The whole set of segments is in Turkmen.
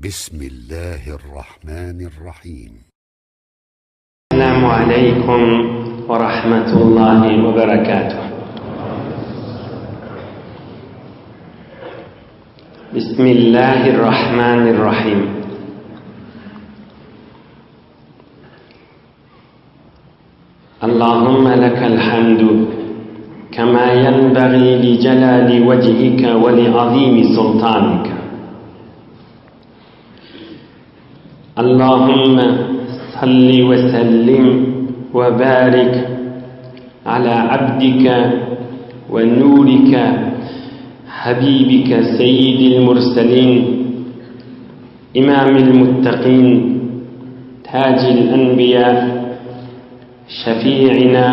بسم الله الرحمن الرحيم السلام عليكم ورحمة الله وبركاته بسم الله الرحمن الرحيم اللهم لك الحمد كما ينبغي لجلال وجهك ولعظيم سلطانك اللهم صل وسلم وبارك على عبدك ونورك حبيبك سيد المرسلين إمام المتقين تاج الأنبياء شفيعنا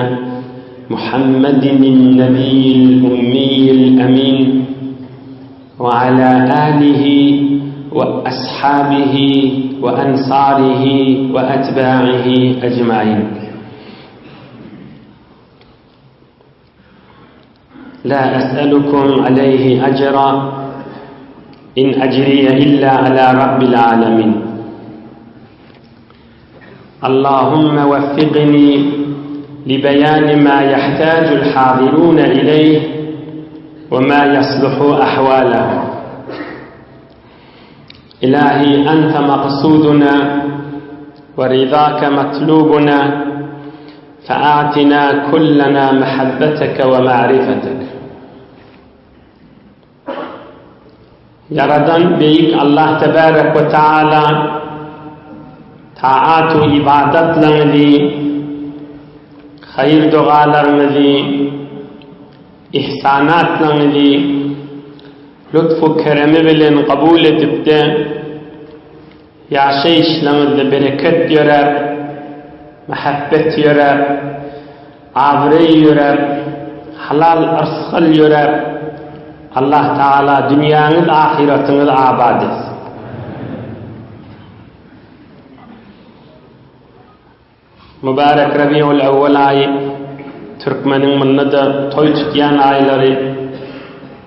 محمد النبي الأمي الأمين وعلى آله وأصحابه وأنصاره وأتباعه أجمعين لا أسألكم عليه أجرا إن أجري إلا على رب العالمين اللهم وفقني لبيان ما يحتاج الحاضرون إليه وما يصلح أحوالهم إلهي أنت مقصودنا ورضاك مطلوبنا فأعتنا كلنا محبتك ومعرفتك Ýaradan Beýik Allah Tebarek we Taala taat we ybadatlaryňyzy, haýyr dogalaryňyzy, ihsanatlaryňyzy lutfu keremi bilen kabul edipde, ýaşaýyşlaryňyzda bereket ýöräp, mähebbet ýöräp, Abraý ýöräp, halal yrsgal ýöräp, Allah Tagala dünýäňiz ahyratyňyz abat etsin. Mübärek Rabiul Awwal aýy türkmeniň munda-da toý tutýan aýlary.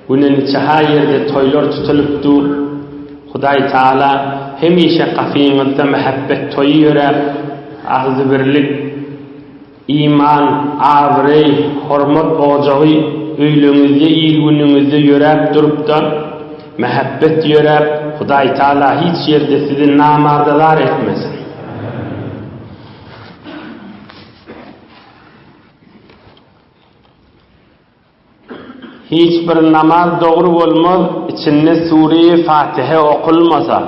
Güne niçeha ýerde toýlar tutulyp dur. Hudaý Tagala hemişe gapyňyzda mähebbet toýy ýöräp, agzybirlik, Iman, abraý, hormat ojagy öýleňizde il-günüňizde ýöräp durupda, mähebbet ýöräp, Hudaýtagala hiç ýerde sizi namarda zar etmesin. Hiç bir namaz dogry bolmaz, içinde sure-i Fatihe okulmasa.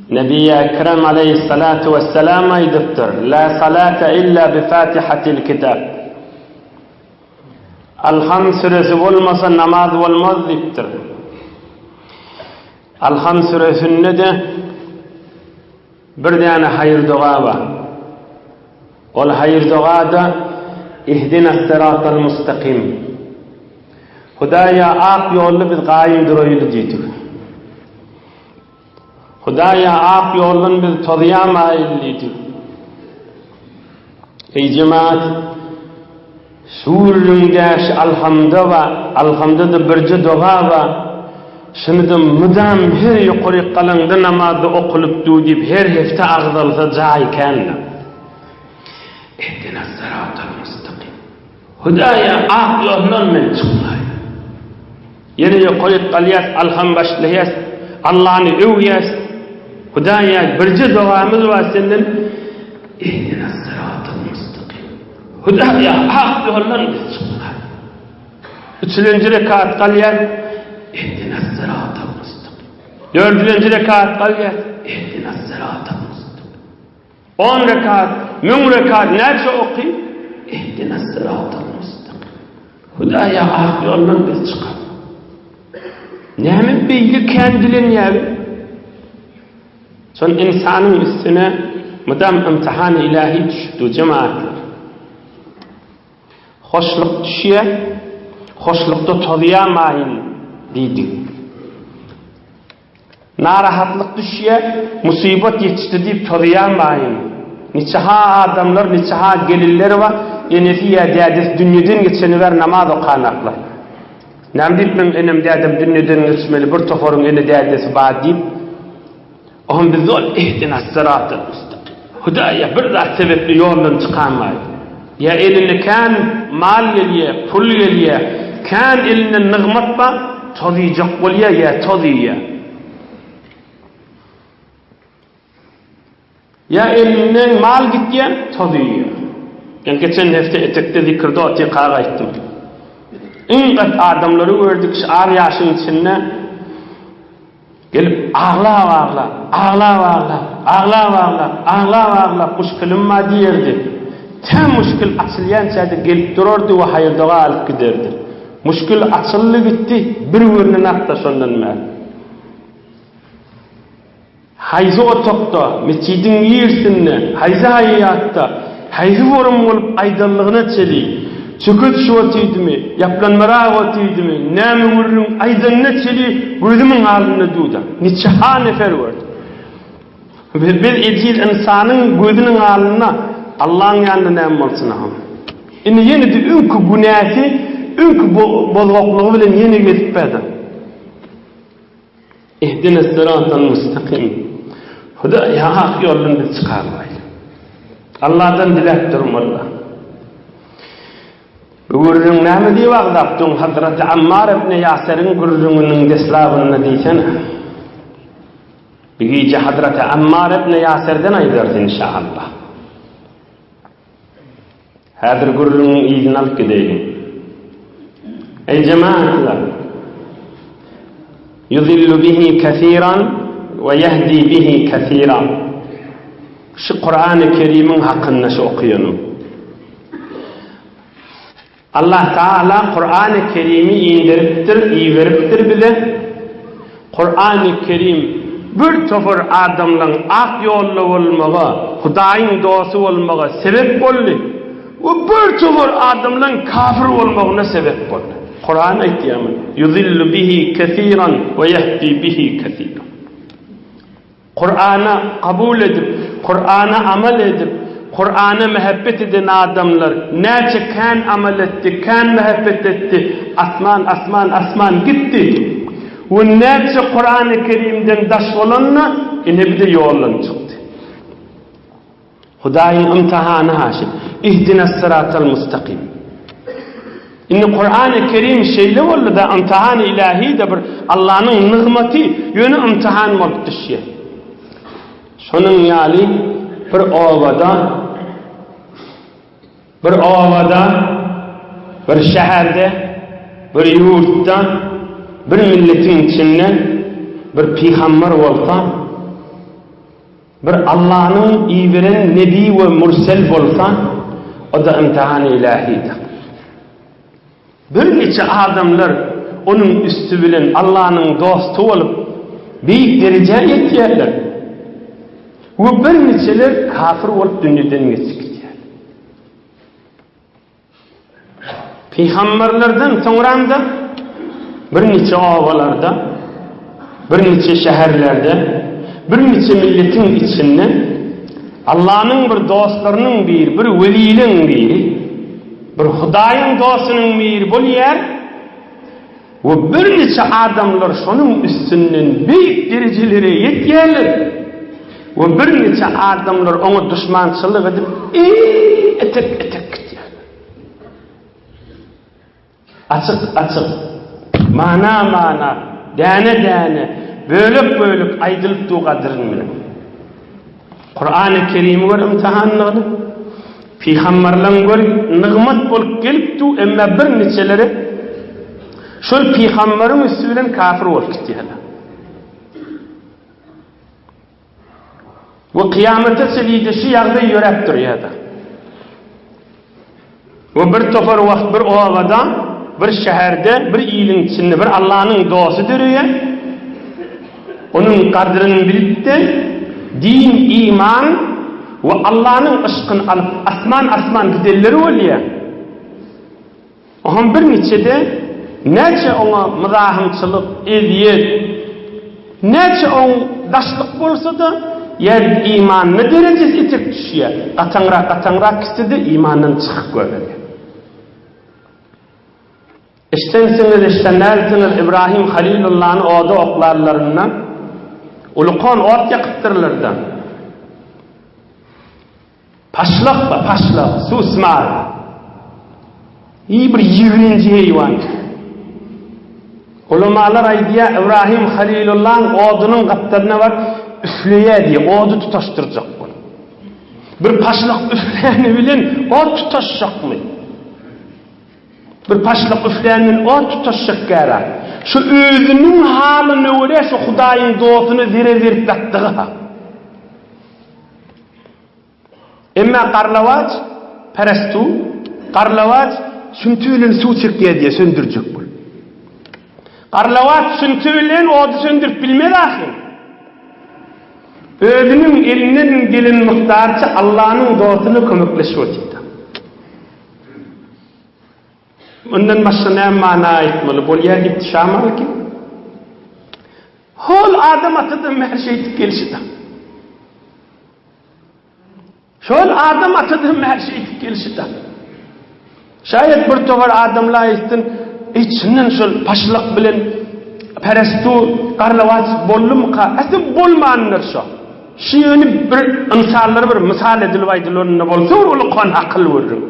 Nebi Ekrem aleýhissalatu wesselam aýdypdyr, La salate illa bi Fatihatil kitab. Alham süresi bolmasa namaz bolmaz diýipdir. Alham süresinde-de Bir däne haýyr-doga bar. Ol haýyr-doga-da, Ihdinas-syratal mustakim. Hudaýa ak ýolda biz gaýym duraýly diýdik. Hudaýa ak ýoldan biz tozýamaýly diýdik. Eý jemaat, Şu gürrüňdäş Alhamda bar, Alhamda-da birje doga bar. Şuny-da mydam her ýokaryk galaňda namazda okulyp dur diýip her hepde agzalsa jaý kän-dä. Ihdinas-syratal mustakim. Hudaýa ak ýoldan men çykmaýyn. Ýene ýokaryk galýas, Alham başlaýas, Allany öwýäs. Hudaýa birje dogamyz bar senden. Ihdinas-syratal mustakim. Hudaýa ak ýoldan biz çykmaýyn. Üçülenji rekat galýar. Ihdinas-syratal mustakim. Dördülenji rekat galýar. Ihdinas-syratal mustakim. On rekat, müň rekat näçe oky? Ihdinas-syratal mustakim. Hudaýa ak ýoldan biz çykar. Näme beýle kän dilenýär? Şol ynsanyň üstüne mydam ymtihan ilahi düşüp dur jemaatlar. Hoşluk düşýär, hoşlukda tozýamaýyn diýdi. Narahatlyk düşýär, musybat ýetişdi diýip tozýamaýyn. Niçe-ha adamlar, niçe-ha gelinler bar, enesi ýa dädesi dünýeden geçeni bäri namaz okanaklar. Näme diýip meň enem dädem dünýeden geçmeli bir toparyň ene dädesi bar diýip. Oňam biz ol ihdinas syratal mustakim. Hudaýa bir zat sebepli ýoldan çykanmaý. Ýa eline kän mal gelýä, pul gelýä, kän elinde nygmat bar, tozyjak bolýa ýa toz iýýä. Ýa elinden mal gitýä, toz iýýä. Men geçen hepde etekde zikirde otyrkak aýtdym. Iň gaty adamlary gördük şu az ýaşyň içinde gelip aglap-aglap, aglap-aglap, aglap-aglap, aglap-aglap muşkilim bar diýerdi. Tä muşkil açylýança-da gelip durardy we haýyr-doga alyp giderdi. Muşkil açyldy gitdi, bir görnenakda şondan bäri. Haýsy otagda, metjidiň nirsinde, haýsy haýýatda, haýsy forum bolup aýdanlygyna çeli, çöke düşüp otydymy, ýaplanmarak otydymy, näme gürrüň aýdanyna çeli gözümiň alnynda duda. Niçe-ha nefer gördüm. Biz ejiz ynsanyň gözüniň alnynda Allaň ýanynda näme bolsun-a. Indi ýene-de öňki günäsi, öňki bozgaklygy bilen ýene gezip bärde. Ihdines syratal mustakim. Hudaý hak ýoldan bizi çykarmaý. Allahdan diläp durmaly. Bu gürrüň näme diýip agzapdyň Hazreti Ammar ibn Ýaseriň gürrüňiniň deslabynda diýsene. Bu gije Hazreti Ammar ibn Ýaserden aýdarys inşallah. Häzir gürrüňiň yzyny alyp gideýliň. Eý jemagatlar! Yuzillu bihi kesiran we ýehdi bihi kesiran. Şu Kurany Kerimiň hakynda şu okaýanym. Allah Taala Kurany Kerimi inderipdir, iberipdir bize. Kurany Kerim bir topar adamlaň ak ýolda bolmaga, Hudaýyň dosty bolmaga sebep boldy we bir topar adamlaň kafir bolmagyna sebep boldy. Kuran aýtýar muny. Yuzillu bihi kesiran we ýehdi bihi kesiran. Kurana kabul edip, Kurana amal edip, Kurana mähebbet eden adamlar näçe kän amal etdi, kän mähebbet etdi, asman, asman, asman gitdi. We näçe Kurany Kerimden daş bolanda, ine bir-de ýoldan çykdy. Hudaýyň ymtihany haşy. Ihdinas-syratal mustakim. Indi Kurany Kerim şeýle boldy-da, ymtihany ilahi-de bir Allanyň nygmaty, ýöne ymtihan bolup düşýär. Şonuň ýaly bir obada bir obada, bir şäherde, bir ýurtda, bir milletiň içinde bir pygamber bolsa, Bir Allanyň iberen nebi we mürsel bolsa, o-da imtihany ilahidir. Birniçe adamlar onuň üsti bilen Allanyň dosty bolup, beýik derejä ýetýärler we birniçeler kafir bolup dünýeden geçip gidýärler. Pygamberlerden soňram-da birniçe obalarda, birniçe şäherlerde, birniçe milletiň içinde Allanyň bir dostlarynyň biri, bir weliliň biri, bir Hudaýyň dostunyň biri bolýar we birniçe adamlar şonuň üstünden beýik derejelere ýetýärler we birniçe adamlar oňa duşmançylyk edip, etek-etek gitýärler. Açyk-açyk, mana-mana, däne-däne, bölek-bölek aýdylyp dur gadyryn bilen. Kurany Kerimi gör ymtihanlygyny, pygamberleň gör nygmat bolup gelip dur, emma birniçeleri şol pygamberiň üsti bilen kafir bolup gitýärler. We kyýamata çenli-de şu ýagdaý ýöräp durýar-da. We bir topar wagt bir obada, bir şäherde, bir iliň içinde bir Allanyň dosty döreýär. Onuň gadryny bilip-de, din, iman we Allanyň yşkyny alyp asman-asman gidenleri bolýar. Oňam birniçede näçe oňa myzahymçylyk, ezýet, näçe oň daşlyk bolsa-da, ýa imanyna derejesi etek düşýär, gataňrak-gataňrak gitse-de imandan çykyp görünýär. Eşdensiňiz, eşden dälsiňiz, Ibrahim Halilullany oda oklanlarynda, ulukan ot ýakypdyrlar-da. Paşlak-da, paşlak, susmar. Iý bir ýigrenji heýwan. Ulamalar aýdýar, Ibrahim Halilullaň odunyň gapdalyna baryp üfleýär diýýär, ody tutaşdyrjak bolup. Bir paşlak üfläni bilen ot tutaşjakmy? Bir paşlak üflän bilen ot tutaşjak gära. Şu özüniň halyna görä şu Hudaýyň dostuna zerer berip ýatdygy-ha. Emma garlawaç, perestu, garlawaç sünti bilen suw çekýär diýýär, söndürjek bolup. Garlawaç sünti bilen ody söndürip bilmez ahyryn. Özüniň elinden gelen mukdarça Allanyň dostuna kömekleşip otyrdy. Mundan başga näme mana aýtmaly bolýar diýipdi Şa Maliki. Hol Adam atadan bäri şeýdip gelşi-dä. Şol Adam atadan bäri şeýdip gelşi-dä. Şaýat bir topar adamlar aýtsyn, Eý, çyndan şol paşlak bilen perestu garlawaç boldumyka? Asly bolmandyr şo. Şu ýöne bir ynsanlara bir mysal edilip aýdylanynda bolsa bir ullakan akyl görüň.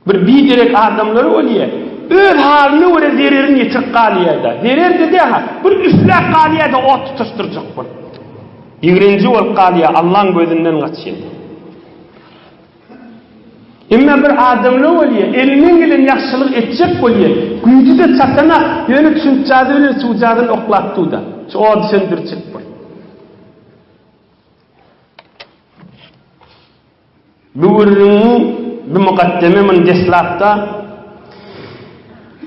Bir biderek adamlar bolýar. Öz halyna görä zererini ýetirip galýar-da. Zerer-de däl-ha, bir üfläp galýar-da ot tutaşdyrjak bolup. Ýigrenji bolup galýar, Allaň gözünden gaçýar. Emma bir adamlar bolýar, elinden gelen ýagşylygy etjek bolýar. Güýji-de çatanak, ýöne çüňkjazy bilen suwjazyny oklap dur-da. Şu ody söndürjek bolup. Bu gürrüňiň bu mukaddeme muny deslapda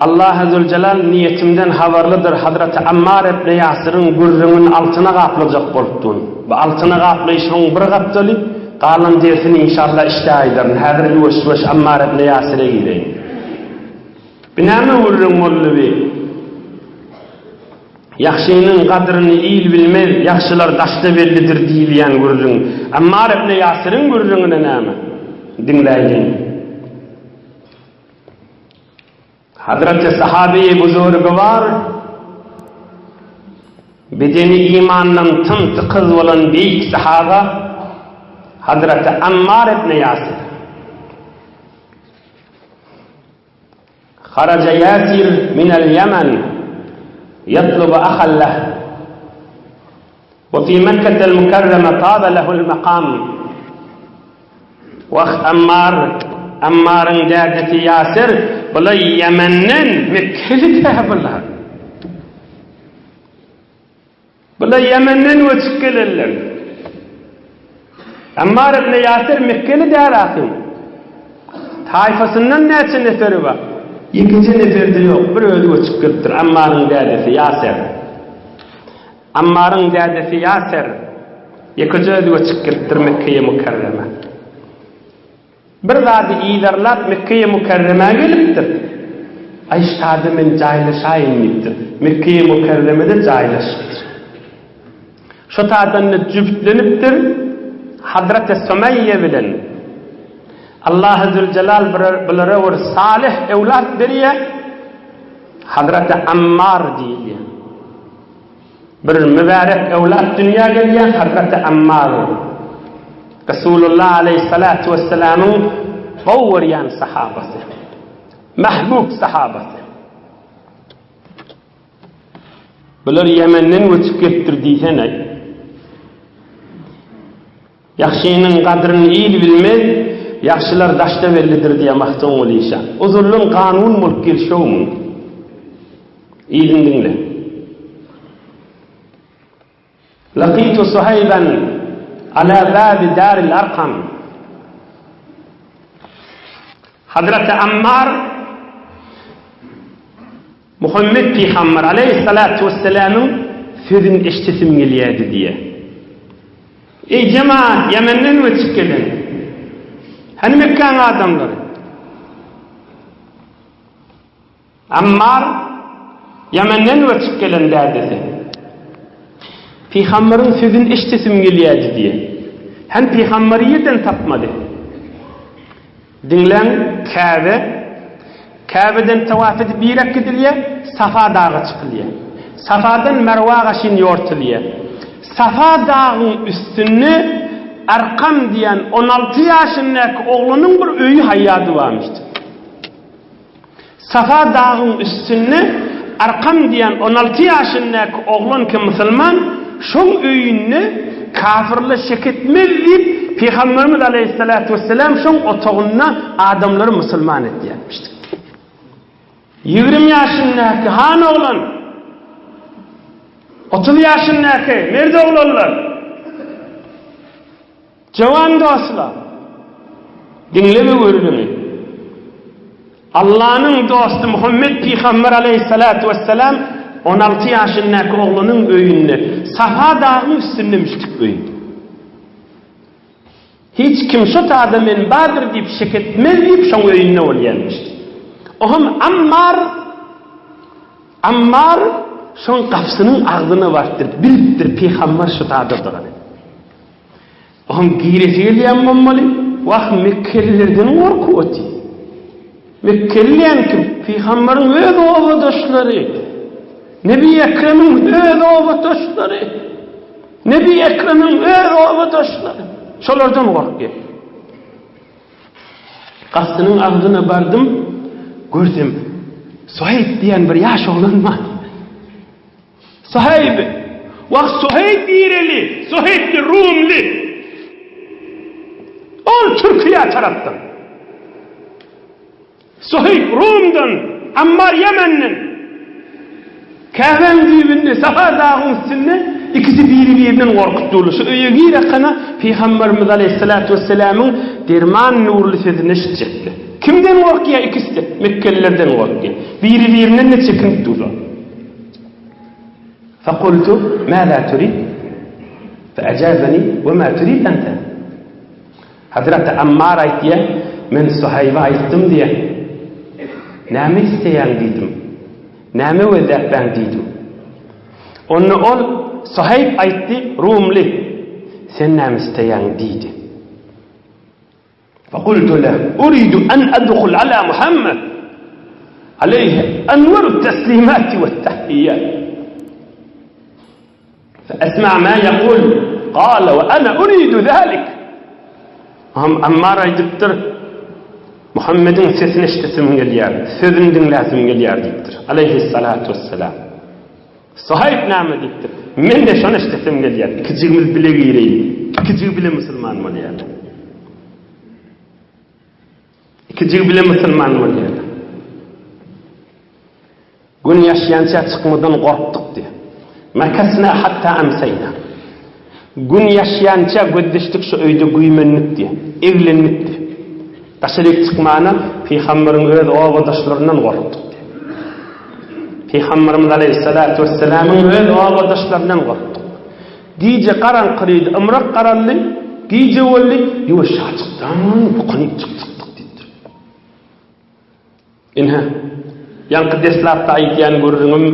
Allahy Züljelal niýetimden habarlydyr Hazraty Ammar ibn Ýasyryň gürrüňini altyna gaplajak bolupdyn. Bu altyna gaplaýşymyň bir gapdaly, galan dersini inşallah işde aýdaryn. Häzir ýuwaş-ýuwaş Ammar ibn Ýasyra gireýin. Bu näme gürrüň boldy bi? Ýagşynyň gadryny il bilmez, ýagşylar daşda bellidir diýilýän gürrüň. Ammar ibn Ýasyryň gürrüňine näme? Diňläýliň. Hazreti sahabeýi buzurgywar bedeni imandan tym-tykyz bolan beýik sahaba Hazreti Ammar ibn Ýasyr. Haraja Ýasir minel Ýemen ýatlubu ahan leh we fi Mekketel Mükerreme tabe lehul mekam. Wah, Ammar, Ammaryň dädesi Ýasir, bular Ýemenden Mekgeli-dä bular. Bular Ýemenden göçüp gelenler. Ammar ibn Ýasir Mekgeli däl ahym. Taýfasyndan näçe neferi bar? Ýekeje neferi-de ýok, bir özi göçüp gelipdir, Ammaryň dädesi Ýaser. Ammaryň dädesi Ýaser ýekeje özi göçüp gelipdir Mekgeýe Mükerremä. Bir zady yzarlap Mekgeýe Mükerremä gelipdir. Aý şada men jaýlaşaýyn diýipdir. Mekgeýe Mükerremede jaýlaşypdyr. Şo taýdan-da jübtlenipdir Hazreti Sumeýýe bilen. Allahy Züljelal bulara bir salyh öwlat berýär. Hazreti Ammar diýilýär. Bir mübärek öwlat dünýä gelýär, Hazreti Ammar. Resulullah aleýhissalatu wessalamyň gowy görýän sahabasy. Mahbub sahabasy. Bular Ýemenden göçüp gelipdir diýsene. Ýagşynyň gadryny il bilmez, ýagşylar daşda bellidir diýýär Magtymguly şa. Ozaldan kanun bolup gelşow muň. Yzyny diňle. Lakitu Suhaýban ala babi daril Arkam. Hazreti Ammar Muhammet pygamber aleýhissalatu wessalamyň sözüni eşdesim gelýärdi diýýär. Eý jemaat, Ýemenden göçüp gelen. Hany Mekgäň adamlary? Ammar Ýemenden göçüp gelen dädesi. Pygamberiň sözüni eşdesim gelýärdi diýýär. Hem pygamberi ýerden tapmady. Diňläň, Käbe. Käbeden tawaf edip ýerek gidilýär, Safa daga çykylýar. Safadan Merwa gaşyn ýortulýar. Safa dagyň üstünde Arkam diýen 16 ýaşyndaky oglanyň bir öýi haýýady barmyşdy. Safa dagyň üstünde Arkam diýen 16 ýaşyndaky oglan ki musulman, şoň öýünde kafirler şek etmez diýip, Pygamberimiz aleýhissalatu wesselam şoň otagynda adamlary musulman etýärmişdi. 20 ýaşyndaky han oglan, 30 ýaşyndaky merd oglanlar, Jowan dostlar! Diňle we gürrüňi. Allanyň dosty Muhammet pygamber aleýhissalatu wessalam 16 ýaşyndaky oglunyň öýünde, Safa dagyň üstünde müşrik öýi. Hiç kim şo tada men bardyr diýip şek etmez diýip şoň öýünde bolýarmyş. O hem Ammar Ammar şoň gapysynyň agzyna barypdyr, bilipdir pygamber şo tadadygyny. Oň giresi gelýän bolmaly. Wah, mekgelilerden gorkup otyr. Mekgeli diýen kim? Pygambaryň öz obadaşlary. Nebi Ekremiň öz obadaşlary. Nebi Ekremiň öz obadaşlary. Şolardan gorkýar. Gapynyň agzyna bardym, görsem, Suhaýb diýen bir ýaş oglan bar. Suhaýb! Wah, Suhaýb nireli? Suhaýb-de rumly. Ol Türkiýe tarapdan. Suhaýb Rumdan, Ammar Ýemenden. Käbäň düýbünde, Safa dagyň üstünde ikisi biri-birinden gorkup durlar. Şu öýe girekana Pygamberimiz aleýhissalatu wesselamyň derman nurly sözüni eşitjekdi. Kimden gorkýar ikisi-de? Mekgelilerden gorkýar. Biri-birinden-de çekinip durlar. Fekultu, Mäzä turid? Feejabeni, Ve mä turid ente? Hazreti Ammar aýtýar, Men Suhaýba aýtdym diýýär. Näme isleýäň diýdim. Näme gözläpbäň diýdim. Onda ol Suhaýb aýtdy, Rumly, sen näme isleýäň diýdi. Fekultu leh, Uridu en edhul ala Muhammed, aleyhi enwerut teslimati wettehiyat. Feesma ma yekul, kale we ene uridu zalik. Ham Ammar aýdypdyr, Muhammediň sesini eşdesim gelýär, sözüni diňläsim gelýär diýipdir. Aleyhissalatu vesselam. Suhaýb näme diýipdir? Men-de şony eşdesim gelýär. Ikijigimiz bile gireýin. Ikijigi bile musulman bolýar. Ikijigi bile musulman bolýar. Gün ýaşýança çykmadan gorkduk diýýär. Makasna hatta amsayna. Gün ýaşýança gözleşdik şu öýde güýmendik diýýär. Eglendik diýýär. Daşaryk çykmana pygamberiň öz obadaşlaryndan gorkduk diýýär. Pygamberimiz aleýhissalatu wessalamyň öz obadaşlaryndan gorkduk. Gije garaňkyrydy, ymrak garaldy, gije boldy, ýuwaşjaçykdan bukanyp çykjykdyk diýipdir. Ine, ýaňky deslapda aýdýan gürrüňim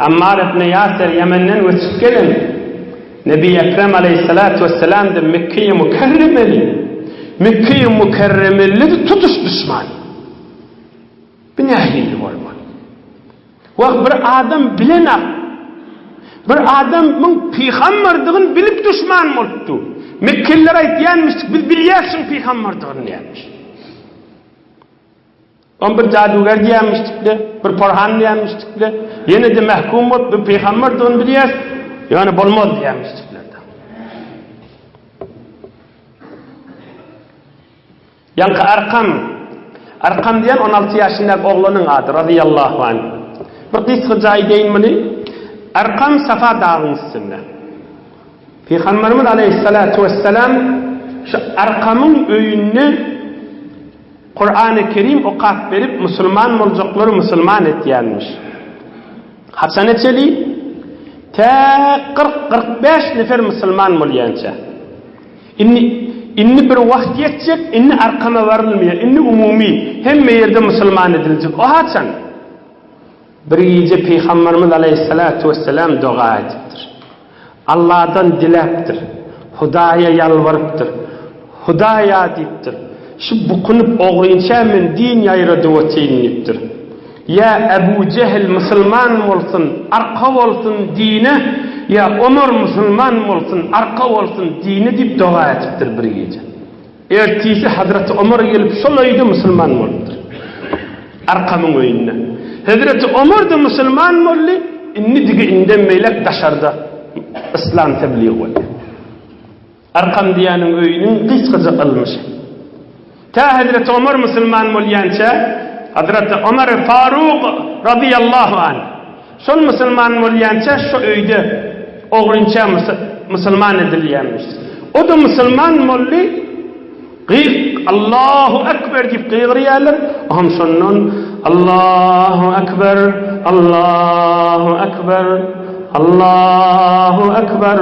Ammar ibn Ýaser Ýemenden göçüp gelen Nebi Ekrem aleýhissalatu wessalam-da Mekgeýi Mükerremeli, Mekgeýi Mükerremeli-de tutuş duşman. Bu nähili bolmaly? Wah, bir adam bilenak, bir adamyň pygamberdigini bilip duşman bolupdy. Mekgeliler aýtýanmyş, biz bilýäris şuň pygamberdigini diýýärmiş. On bir jadygär diýýärmişdikle, bir porhan diýýärmişdikle, ýene-de mähkum bolup bir pygamberdigini bilýäris, ýöne bolmaz diýýärmişdikler. Ýaňky Arkam, Arkam diýen 16 ýaşyndaky oglanyň ady, razyýallahu anh. Bir gysgaja aýdaýyn muny. Arkam Safa dagyň üstünde. Pygamberimiz aleýhissalatu wessalam şu Arkamyň öýünde Kurany Kerim okap berip, musulman boljaklary musulman etýänmiş. Haçana çeli? Tä 40-45 nefer musulman bolýança. Indi, indi bir wagt ýetjek, indi arkama barylmaýar, indi umumy, hemme ýerde musulman ediljek. O haçan? Bir gije Pygamberimiz aleýhissalatu wessalam doga edipdir. Allahdan diläpdir. Hudaýa ýalbarypdyr. Hudaýa diýipdir. Şu bukunyp ogrynça men din ýaýradyp otyryn diýipdir. Ýa Ebu Jehil musulman bolsun, arka bolsun dine, ýa Omar musulman bolsun, arka bolsun dine diýip doga etipdir bir gije. Ertisi Hazreti Omar gelip şol öýde musulman bolupdyr. Arkamyň öýünde. Hezreti Omar-da musulman boldy, indi digi indem beýläk daşarda yslam tebligy bolýar. Arkam diýýäniň öýüniň gysgaja ylmy şe. Tä Hezreti Omar musulman bolýança, Hazreti Omar Faruk razyýallahu anh, şol musulman bolýança şo öýde ogrynça musulman edilýänmiş. O-da musulman boldy, Gyk, Allahu Ekber diýip gygyrýarlar, oňam şondan Allahu Ekber, Allahu Ekber, Allahu Ekber,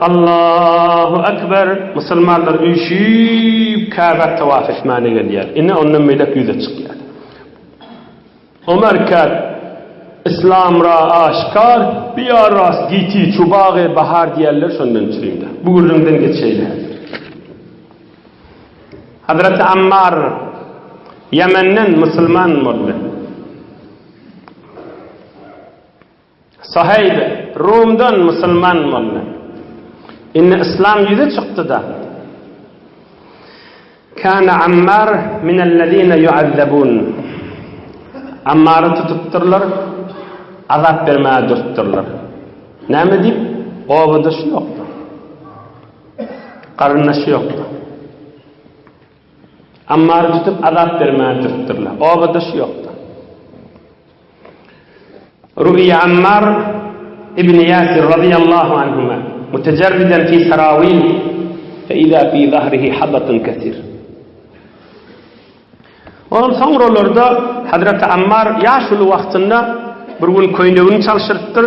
Allahu Ekber musulmanlar üýşüp Käbä tawaf etmäne gelýär. Ine ondan beýläk ýüze çykýar. Omar kär Islam ra aşkar, biýa rast giti çu bagy bahar diýerler şondan üçin-de. Bu gürrüňden geçeýli häzir. Hazreti Ammar Ýemenden musulman boldy. Suhaýb Rumdan musulman boldy. Indi yslam ýüze çykdy-da. Kana Ammar minellezine ýuazzabun. Ammary tutupdyrlar, azap bermäge durupdyrlar. Näme diýip? Obadaşy ýokdy. Garyndaşy ýokdy. Ammary tutup azap bermäge durupdyrlar. Obadaşy ýokdy. Ru'ya Ammar ibn Ýasir razyýallahu anhuma mutejerriden fi sarawil fe iza fi zahrihi habatun kesir. Ondan soňralarda Hazreti Ammar ýaşuly wagtynda bir gün köýnegini çalşyrypdyr.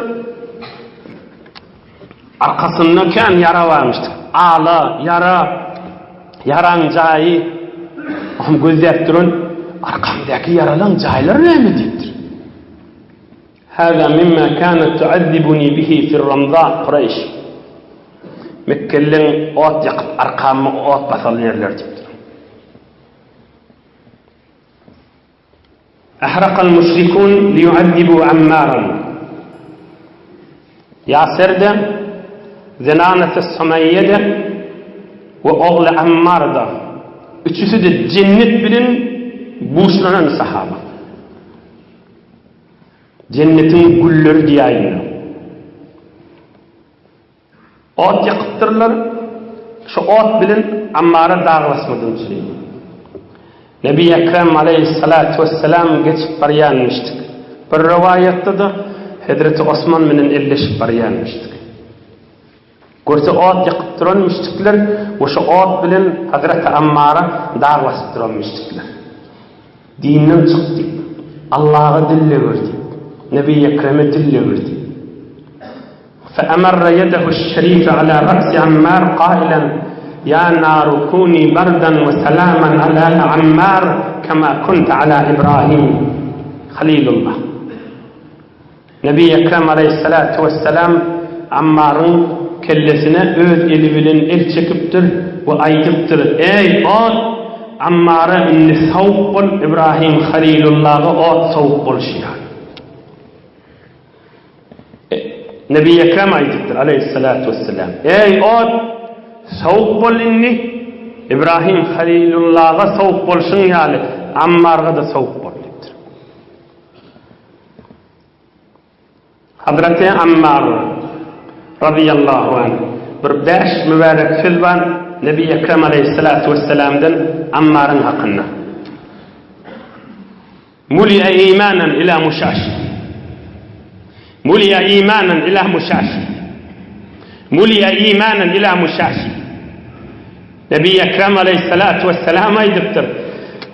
Arkasynda kän ýara barmyşdyr. Ala, ýara, ýaraň jaýy. Oňam gözläp duran, Arkamdaky ýaralaň jaýlary näme diýipdir. Hâzâ mimma kânat tuazzibuni bihi fi'r-ramzâ Kureýş. Mekgelileň ot ýakyp arkama ot basan ýerleri diýipdir. Ahrakal müşrikun liýuazzibu Ammaran. Ýaser-de, zenanasy Sumeýýe-de we ogly Ammar-da, üçüsi-de jennet bilen buşlanan sahaba. Jennetiň gülleri diýäýinler. Ot ýakypdyrlar, şo ot bilen Ammara dag basmadan üçin. Nebi Ekrem aleýhissalatu wessalam geçip barýanmyşdyk. Bir rowaýatda-da Hezreti Osman bilen elleşip barýanmyşdyk. Görse ot ýakyp duran müşrikler we şo ot bilen Hezreti Ammara dag basyp duran müşrikler. Dinden çyk diýip, Allaha dil degir diýip, Nebi Ekreme dil degir diýip. Feemerre ýedehuş-şerife alâ ra'si Ammâr kâilen, Ýâ nâru kûnî berden we selâmen alâ Ammâr kemâ kunte alâ Ibrâhim Halilullah. Nebi Ekrem aleýhissalâtu wesselâm Ammaryň kellesine öz eli bilen el çekipdir we aýdypdyr, Eý, ot! Ammara indi sowuk bol, Ibrahim Halilullaha ot sowuk bolşy ýaly. Nebi Ekrem aýdypdyr, aleýhissalatu wesselam, Eý, ot! Sowuk bol indi, Ibrahim Halilullaga sowuk bolşuň ýaly, Ammarga-da sowuk bol diýipdir. Hazreti Ammar, razyýallahu anh, bir bäş mübärek söz bar Nebi Ekrem aleýhissalatu wesselamdan Ammaryň hakynda. Muli'a imanan ila muşaşi. Muli'a imanan ila muşaşi. Muli'a imanan ila muşaşi. Nebi Ekrem aleyhissalatu vesselam aýdypdyr.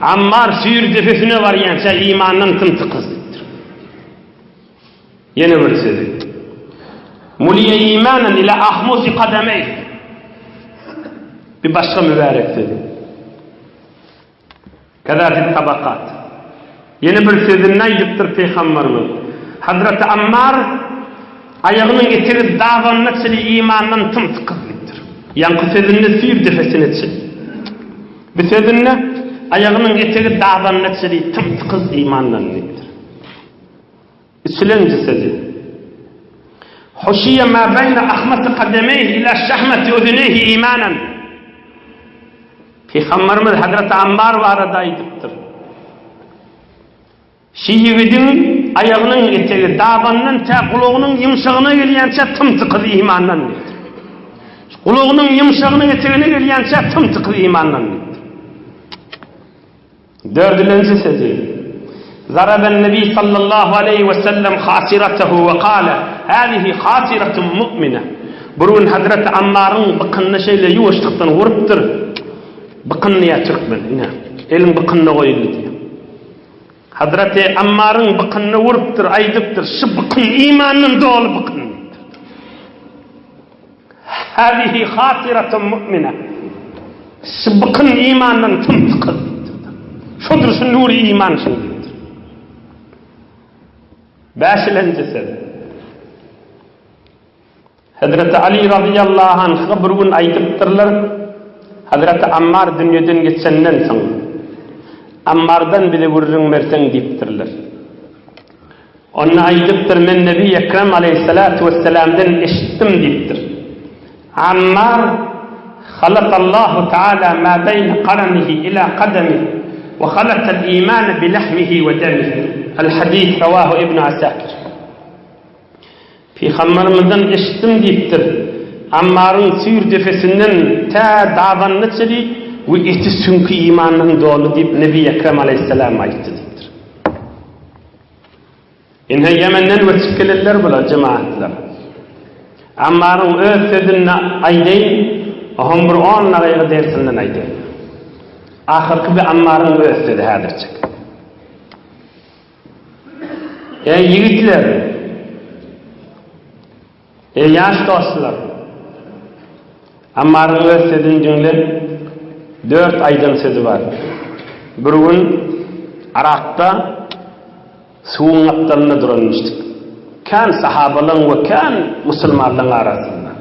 Ammar süýr depesine barýança imandan tym-tykyz diýipdir. Ýene bir sözi. Muli'a imanan ila ahmusi kadameyh. Bir başga mübärek sözi. Keza fit tabakat. Ýene bir sözünde aýdypdyr Pygamberimiz. Hazreti Ammar aýagynyň etegi dabanyna çenli imandan tym-tykyz diýipdir. Ýaňky sözünde süýr depesine çenli. Bu sözünde. aýagynyň etegi dabanyna çenli tym-tykyz imandan diýipdir. Üçülenji sözi. Huşiýe ma beýne ahmasi kademeýhi ila şahmati uzuneýhi imanan. Pygamberimiz Hazreti Ammar barada aýdypdyr. Şi ýigidiň aýagynyň etegi dabanyndan tä gulagynyň ýumşagyna gelýänçä tym-tykyz imandan diýipdir. Gulagynyň ýumşagynyň etegine gelýänçä tym-tykyz imandan diýipdir. Dördülenji sözi, Zaraben-nebi sallallahu aleýhi we sellem hasyratehu we kale, Hazihi hasyratun mu'mine. Bir gün Hazreti Ammaryň bykynyna şeýle ýuwaşlykdan urupdyr. Bykyn diýýär türkmen, ine, eliň bykynyna goýuldy diýýär. Hazreti Ammaryň bykynyna urupdyr, aýdypdyr, Şu bykyn imandan doly bykyn diýipdir. Hazihi hasyratun mu'mine. Şu bykyn imandan tüm-tykyz diýipdir. Şodur şu nury iman şul diýipdir. Bäşilenji söz. Hazreti Ali razyýallahu anhga bir gün aýdypdyrlar, Hazreti Ammar dünýeden geçenden soň, Ammardan bize gürrüň berseň diýipdirler. Onda aýdypdyr, Men Nebi Ekrem aleýhissalatu wessalamdan eşitdim diýipdir. Ammar, Halakallahu taala ma beýne karanihi ila kadamihi we halatal imane bi lahmihi we demihi. Al-hadis rawahu Ibn Asakir. Pygambermizden eşitdim diýipdir. Ammaryň süýr depesinden tä dabanyna çenli we eti süňki imandan doly diýip Nebi Ekrem aleýhissalam aýtdy diýipdir. Ine Ýemenden göçüp gelenler bular jemagatlar. Ammaryň öz sözünde aýdaýyn, oňam bir on dagyga dersinden aýdaýyn. Ahyrky bir Ammaryň öz sözi häzirçek. Eý ýigitler! Eý ýaş dostlar! Ammaryň öz sözüni diňläp, dört aýdan sözi bar. Bir gün Yrakda suwuň gapdalynda duranmyşdyk. Kän sahabalaryň we kän musulmanlaryň arasynda.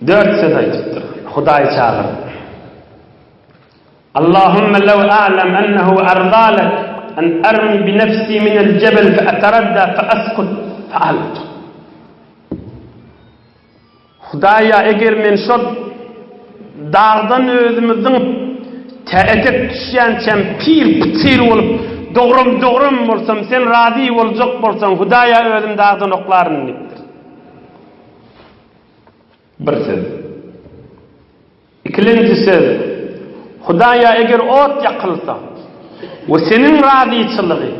Dört söz aýdypdyr, Hudaýy çagyryp. Allahümme lew a'lem ennehu arza lek en ermi bi nefsi minel jebel fe eteredda fe eskut fealtu. Hudaýa eger men şo dagdan özümi zyňyp tä etek düşýänçäm pir-pytyr bolup dogram-dogram bolsam sen razy boljak bolsaň Hudaýa özüm dagdan oklaryn diýipdir. Bir söz. Ikilenji söz, Hudaýa eger ot ýakylsa we Seniň razyçylygy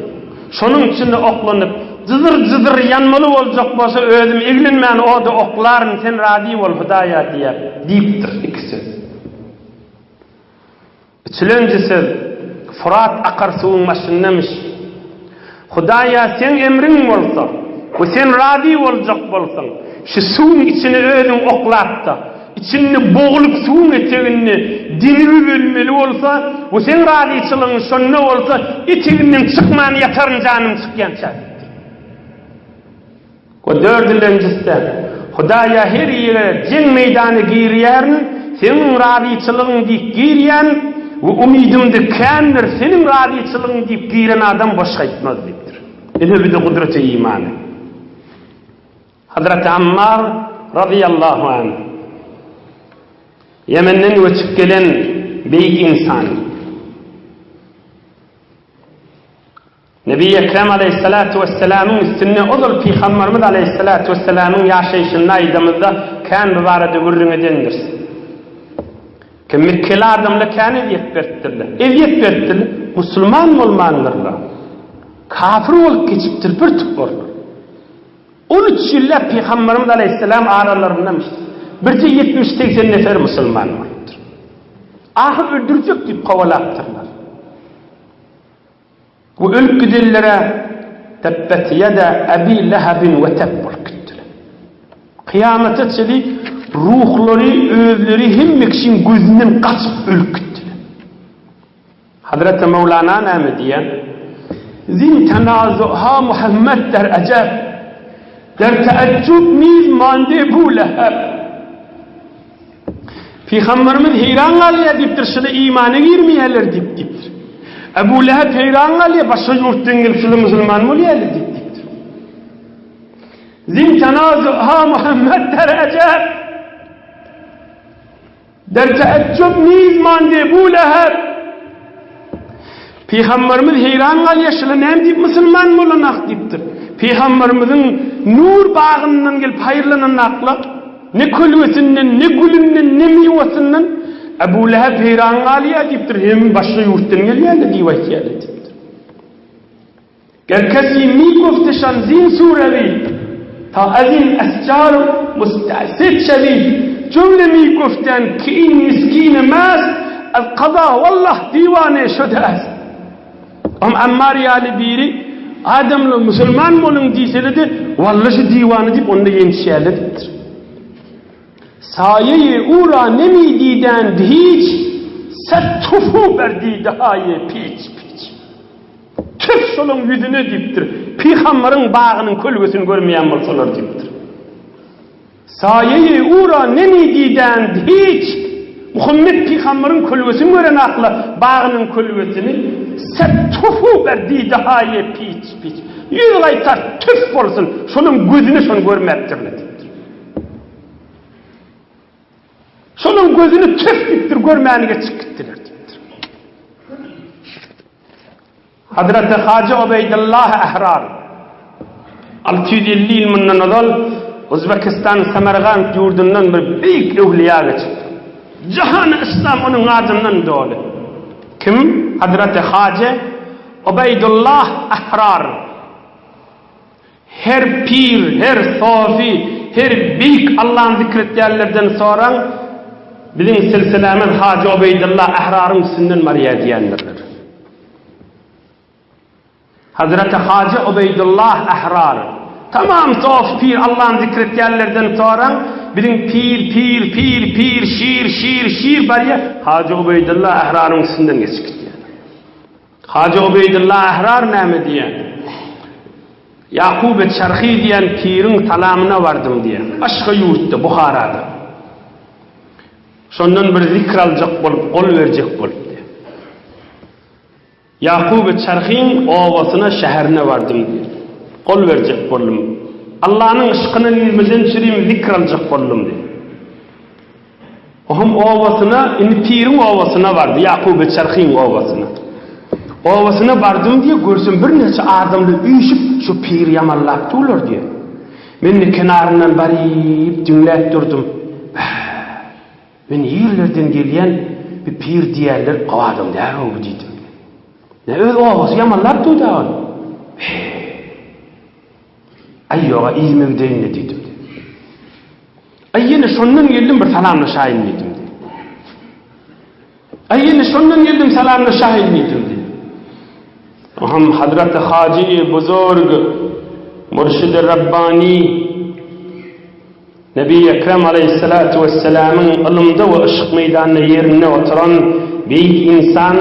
şonuň içinde oklanyp, jyzyr-jyzyr ýanmaly boljak bolsa, özüm eglenmän oda oklaryn, Sen razy bol, Hudaýa diýer, diýipdir. Iki söz. Üçülenji söz, Fyrat akar suwuň başyndamyş. Hudaýa Seň emriň bolsa we Sen razy boljak bolsaň, şu suwuň içine özüň oklap-da, içinde bogulyp suwuň eteginde demigip ölmeli bolsa we Seň razyçylygyň şonda bolsa, eteginden çykman ýataryn janym çykýança diýipdir. We dördülenjisi-de, Hudaýa her ýere jeň meýdana girýärin, Seniň razyçylygyň diýip girýän we umydymda kändir Seniň razyçylygyň diýip giren adam boş gaýtmaz diýipdir. Ine bu-da gudraty imany. Hazreti Ammar razyýallahu anh Ýemenden göçüp gelen beýik ynsan. Nebi Ekrem aleýhissalatu wessalamyň üstünde ozal Pygamberimiz aleýhissalatu wessalamyň ýaşaýşynda aýdamyzda kän bu barada gürrüň edendiris. Ki Mekgeli adamlar kän ezýet beripdirler. Ezýet beripdirler, musulman bolmandyrlar. Kafir bolup geçipdir bir toparlar. On üç ýyllap Pygamberimiz aleýhissalam aralaryndamış. Birje ýetmiş-segsen nefer musulman bolupdyr. Ahyr öldürjek diýip kowalapdyrlar. Bu ölüp gidenlere Tebbet ýeda Ebi Lehebin we teb bolup gitdiler. Kyýamata çenli ruhlary özleri hemme kişiň gözünden gaçyp ölüp gitdiler. Hazreti Mewlana näme diýýär? Zin tenazuha Muhammed der ejeb, der teeccub niz mande Ebu Leheb. Pygamberimiz heýran galýar diýipdir, şular imana girmeýärler diýip diýipdir. Ebu Leheb heýran galýar, başga ýurtdan gelip şular musulman bolýarlar diýip diýipdir. Zin tenazu ha Muhammed der ejeb. Der teejjub niz mande Ebu Leheb. Pygamberimiz heýran galýar, şular näme diýip musulman bolanak diýipdir. Pygamberimiziň nur bagyndan gelip haýyrlananaklar. Ne kölgesinden, ne gülünden, ne miwasyndan Ebu Leheb heýran galýar diýipdir, hem başga ýurtdan gelýärler diýip aýtýarlar diýipdir. Ger kesi mi gofteşan zin surewi, ta azin esjar mustasid şewi, jümle mi goften ki in miskine mast, az kaza wallah diwane şude ast. Oňa Ammar ýaly biri, Adamlar musulman boluň diýsele-de, walla şu diwana diýip onda ýençýärler diýipdir. Saýeýi ura nemi didänd hiç, Set tufu ber didahaýe piç piç. Tüf şolaň ýüzüne diýipdir. Pygambaryň bagynyň kölgesini görmeýän bolsalar diýipdir. Saýeýi ura nemi didänd hiç, Muhammet pygambaryň kölgesini gören akla bagynyň kölgesini set tufu ber didahaýe piç piç. Ýüz gaýtar tüf bolsun, şolaň gözüne şony görmäpdirler diýipdir. Şolaň gözüne tüf diýipdir, görmäni geçip gitdiler diýipdir. Hazreti Hajy Ubeýdullah Ährar, 650 ýyl mundan ozal Uzbekistan Samargant ýurdundan bir beýik öwlüýä geçipdir. Jahany yslam onuň adyndan doly. Kim? Hazreti Hajy Ubeýdullah Ährar. Her pir, her sofy, her beýik Allany zikr etýänlerden soraň, biziň silsilämiz Hajy Ubeýdullah Ähraryň üstünden barýar diýendirler. Hazreti Hajy Ubeýdullah Ährar, tamam sofy pir Allany zikr etýänlerden soraň, biziň pir, pir, pir, pir, şir, şir, şir barýar, Hajy Ubeýdullah Ähraryň üstünden geçip gitýär. Hajy Ubeýdulla Ährar näme diýýär? Ýakuby Çarhy diýen piriň salamyna bardym diýýär. Başga ýurtda, Buharada. Şondan bir zikr aljak bolup, gol berjek bolup diýýär. Ýakuby Çarhyň obasyna, şäherine bardym diýýär. Gol berjek boldum. Allanyň yşkyna nirmeden çürim zikr aljak boldum diýýär. Ohm obasyna, indi piriň obasyna bardy, Ýakuby Çarhyň obasyna. Obasyna bardym diýýär, görsem birnäçe adamlar üýşüp, şu piri ýamanlap durlar diýýär. Men-de kenaryndan baryp, diňläp durdum. Bä, men nirlerden gelýän, bi pir diýýärler, gowy adam däl-ow bu diýdim. Nä öz obasy ýamanlap dur-da ol. Be. Aý ýog-a, yzyma gideýin-le diýdim. Aý ýene şondan geldim bir salamlaşaýyn diýdim. Aý ýene şondan geldim salamlaşaýyn diýdim. Ohm Hazreti Hajy Buzurg Murşid-i Rabbani Nebi Ekrem aleyhissalatu vesselamyň ylymda we yşk meýdanynda ýerinde oturan beýik insan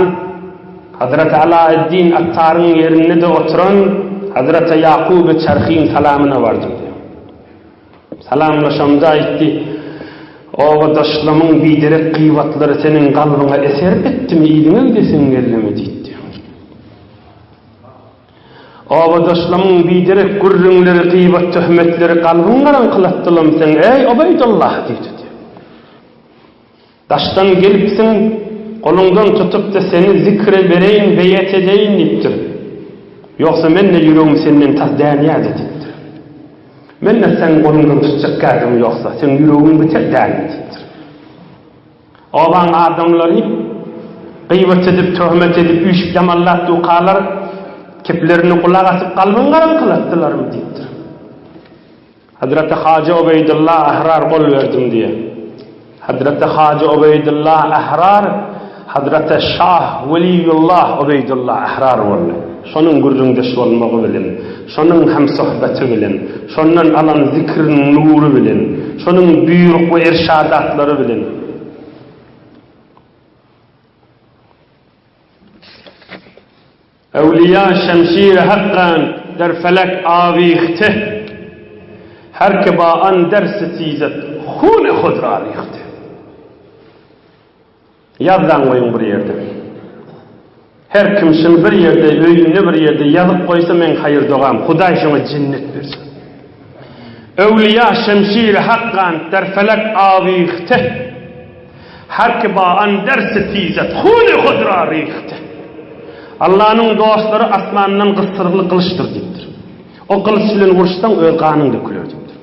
Hazreti Alaeddin Attaryň ýerinde-de oturan Hazreti Ýakuby Çarhyň salamyna bardym. Salamlaşamda aýtdy, Obadaşlamyň biderek gybatlary seniň kalbyňa eser etdimi, yzyňa gidesiň geldimi? diýdi. Obadaşlamyň biderek gürrüňleri, gybat-töhmetleri kalbyňy garaňkylatdylam seň, eý, Ubeýdullah! diýdi. Daşdan gelipsiň, goluňdan tutup-da seni zikre bereýin, beýet edeýin diýipdir. Ýogsa men-de ýüregim senden tas dänýärdi diýipdir. Men-de seň goluňdan tutjak gädim ýogsa, seň ýüregiň biter dändi diýipdir. Obaň adamlary gybat edip, töhmet edip, üýşüp ýamanlap dukalar, keplerini gulak asyp kalbyňy garaňkylatdylarmy diýipdir. Hazreti Hajy Ubeýdulla Ahrar gol berdim diýýär. Hazreti Hajy Ubeýdulla Ahrar Hazreti Şah Weliýullah Ubeýdulla Ahrar boldy. Şonuň gürrüňdeş bolmagy bilen, şonuň hemsohbeti bilen, şondan alan zikriniň nury bilen, şonuň buýruk we irşadatlary bilen. Öwlüýa şemşiri hakgan der felek awihte, Her ki ba an der sitizet hune hud ra rihte. Ýazdaň goýuň bir ýerde. Her kim şuny bir ýerde, öýünde bir ýerde ýazyp goýsa meň haýyr dogam, Hudaý şoňa jennet bersin. Öwlüýa şemşiri hakgan der felek awihte, Her ki ba an der setizet huny hud ra rihte. Allanyň dostlary asmandan gysdyrygly gylyçdyr diýipdir. O gylyç bilen uruşsaň öz ganyň döküler diýipdir.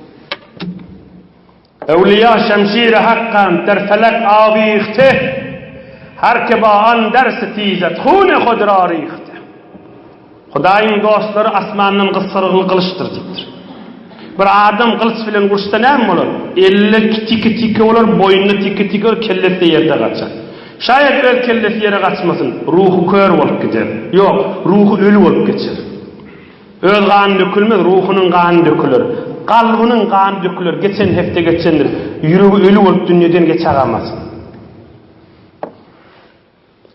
Öwlüýa şemşiri hakgan der felek awihte, Her ki ba an der setizet huny hud ra rihte. Hudaýyň dostlary asmandan gysyrygly gylyçdyr diýipdir. Bir adam gylyç bilen uruşsa näme bolar? Elleri tiki-tiki bolar, boýny tiki-tiki bolar, kellesi-de ýerde gaçar. Şaýat öz kellesi ýere gaçmasyn, ruhy kör bolup gider. Ýok, ruhy öli bolup geçer. Öz gany dökülmez, ruhunyň gany döküler. Kalbynyň gany döküler, geçen hepde geçendir. Ýüregi öli bolup dünýeden geçägamasyn.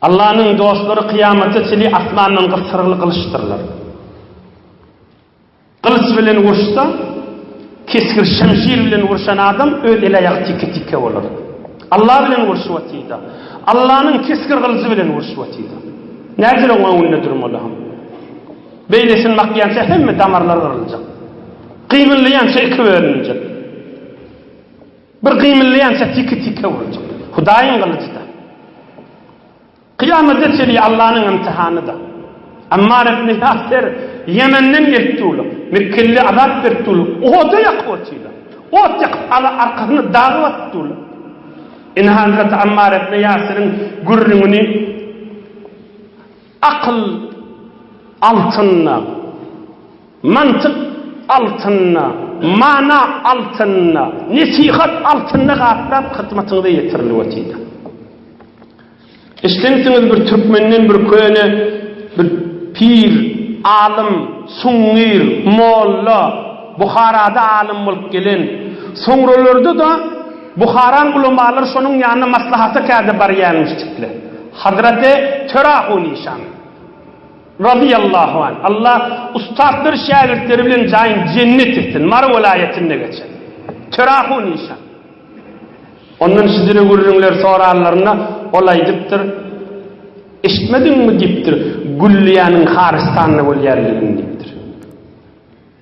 Allanyň dostlary kyýamata çenli asmandan gysyrygly gylyçdyrlar. Gylyç bilen uruşsa, kesgir şemşir bilen urşan adam öz el-aýagy tike-tike bolar. Alla bilen urşup otyr-da. Allanyň kesgir gylyjy bilen urşup otyr-da. Nädip oň öňünde durmaly ham? Beýlesini bakýança hemme damarlar gyryljak. Gymyldaýança iki bölünjek. Bir gymyldaýança tiki-tike boljak. Hudaýyň gylyjy-da. Kyýamata çenli Allanyň ymtihany-da. Ammar ibn Ýaser Ýemenden gelip durlar. Mekgeli azap berip durlar. Oda ýakyp otyrlar. Ot ýakyp ala arkasyna dag basyp durlar. Ine Hazreti Ammar ibn Ýaseriň gürrüňini akyl altynda Mantyk altynda, mana altynda, nesihat altynda gaplap hyzmatyňyza ýetirilip otyr. Eşdensiňiz bir türkmenden bir köne bir pir, alym, suňňir, molla, Buharada alym bolup gelen, soňralarda-da Buharaň ulamalary şonuň ýanyna maslahata käde barýarmyşdyklar. Hazreti Törahun işan. Razyýallahu anh. Allah ussatlar şägirtleri bilen jaýyny jennet etsin. Mary welaýatynda geçen. Törahun işan. Ondan şidire gürrüňler soranlarynda ol aýdypdyr, Eşitmediňmi diýipdir, Güllüýäniň Harystanda bolýanlygyny diýipdir.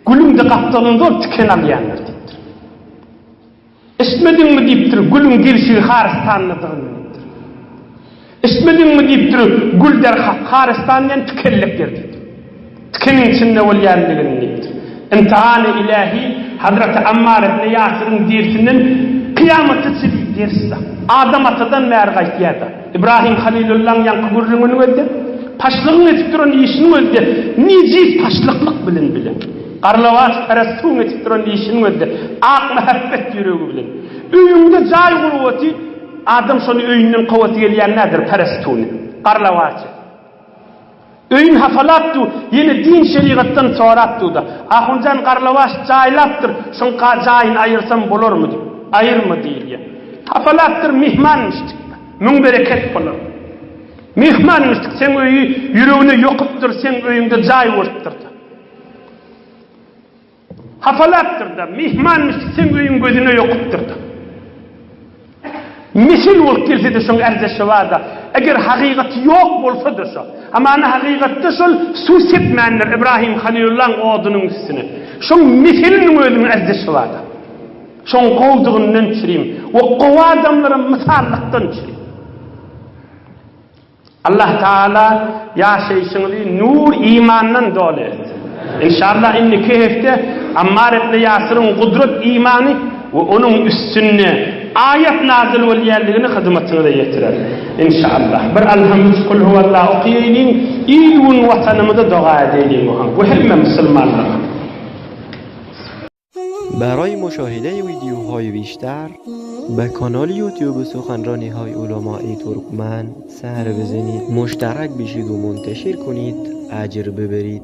Gülüň-de gapdalynda ol tiken alýandyr diýipdir. Eşitmediňmi diýipdir, gülüň gelşigi Harystandadygyny diýipdir. Eşitmediňmi diýipdir, gül derhal Harystan diýen tikellek ýer diýipdir. Tikeniň içinde bolýandygyny diýipdir. Imtihany ilähi Hazreti Ammar ibn Ýasyryň dersinden kyýamata çenli ders-de. Adam atadan bäri gaýtýar-da. Ibrahim Halilullaň ýaňky gürrüňini gözle. Paşlygyň edip duran işini gözle. Nejis paşlyklyk bilen bile. Garlawaç perestuň edip duran işini gözle. Ak mähebbet ýüregi bilen. Öýüňde jaý gurup oty, adam şony öýünden kowasy gelýän däldir perestuny. Garlawaçy. Öýün hapalap dur, ýene din şerigatdan sorap dur-da. Ahunjan garlawaç jaýlapdyr, şoň jaýyny aýyrsam bolarmy diýip. Aýyrma diýilýär. Hapalapdyr, myhmanmyşdyk. Müň bereket bolar. Myhmanmyşdyk, seň öýi ýüregine ýokupdyr, seň öýüňde jaý bolupdyr-da. Hapalapdyr-da, myhmanmyşdyk, seň öýüň gözüne ýokupdyr-da. Mesel bolup gelse-de şoň ärdeşi bar-da. Eger hakykaty ýok bolsa-da şo. Hamana hakykatda şol suw sepmändir Ibrahim Halylullaň odunyň üstüne. Şoň meseliniň özüniň ärdeşi bar-da. Şoň gowdugyndan çürim we gowy adamlara mysallykdan çürim. Allah Taala ýaşaýşyňyzy nur imandan doly etsin. Inşallah indiki hepde Ammar ibn Ýasyryň gudrat imany we onuň üstünde aýat nazyl bolýanlygyny hyzmatyňyza ýetirer. Inşallah. Bir Alhamdüs Kul Huwallah okaýaýlyň, il-gün watanymyza doga edeýliň we hemme musulmanlara. برای مشاهده ویدیوهای بیشتر به کانال یوتیوب سخنرانی های علمای ترکمن سر بزنید مشترک بشید و منتشر کنید اجر ببرید.